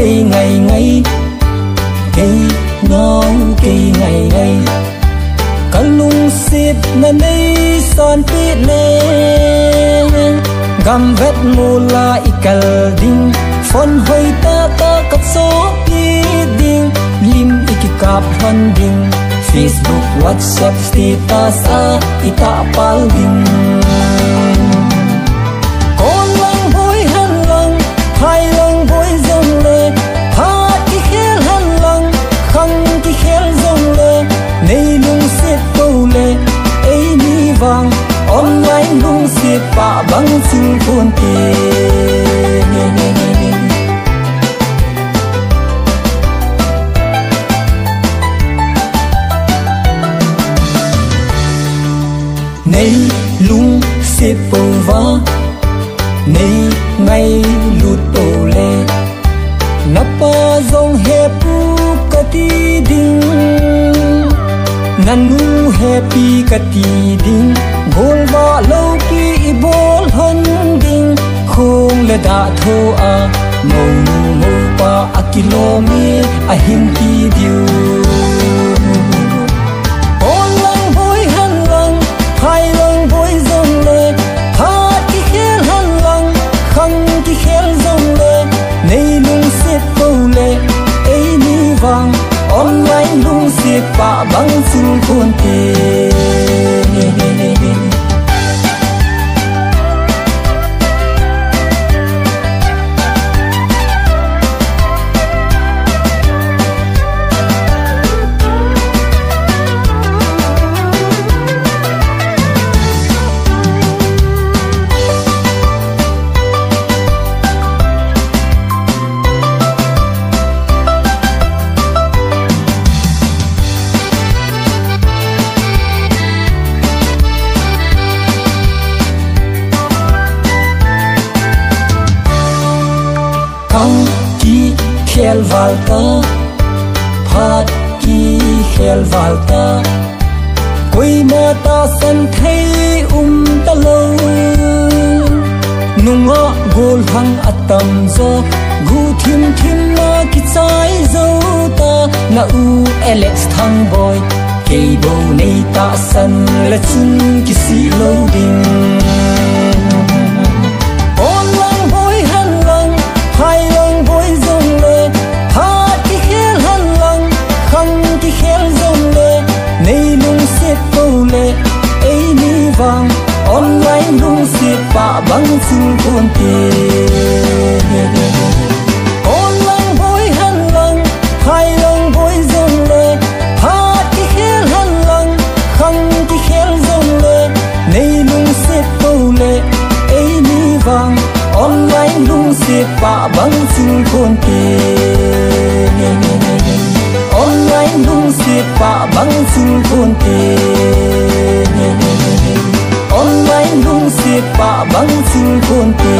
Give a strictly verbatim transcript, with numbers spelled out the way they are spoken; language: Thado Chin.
Kei ngai ngai, kei ngau, kei ngai ngai. Ka lungsetna nei sanpeh le, gam vet mol a i kal ding. Phone hoi tah tah ka choh kit ding, lim i kikap lhon ding. Facebook, WhatsApp status a i tahpal ding. Kon lang boi hen lang, phai lang boi jong le, phat kikhel hen lang, khang kikhel jong le, nei lungset tou le, eini vang online lungset pah bang chul ponte. Nei lungset pouva, nei ngailut pou le, na pa jong hepu kati ding, na nu hepi kati ding, golvah loupi i bol lhon ding, khong le dah tho a, mounu moupa a kilom e, ahin ti diu. Kon lang boi hen lang, phai lang boi jong le, phat kikhel hen lang, khang kikhel jong le, nei lungset pou le, eini vang online lungset pah bang chul ponte. Khang kikhel val ta, phat kikhel val ta, koima tahsan thei um talou. Nungah gollhang atam jo, guhthim thim a kichai jou ta, na u Alex Thangboi, kei bou nei tahsan le chun kisih lou ding. Kon lang boi hen lang, phai lang boi jong le, phat kikhel hen lang, khang kikhel jong le, nei lungset pou le, eini vang online lungset pah bang chul ponte. Kon lang boi hen lang, phai lang boi jong le, phat kikhel hen lang, khang kikhel jong le, nei lungset pou le, eini vang online lungset pah bang chul ponte. Online lungset pah bang chul ponte. Online lungset pah bang chul ponte.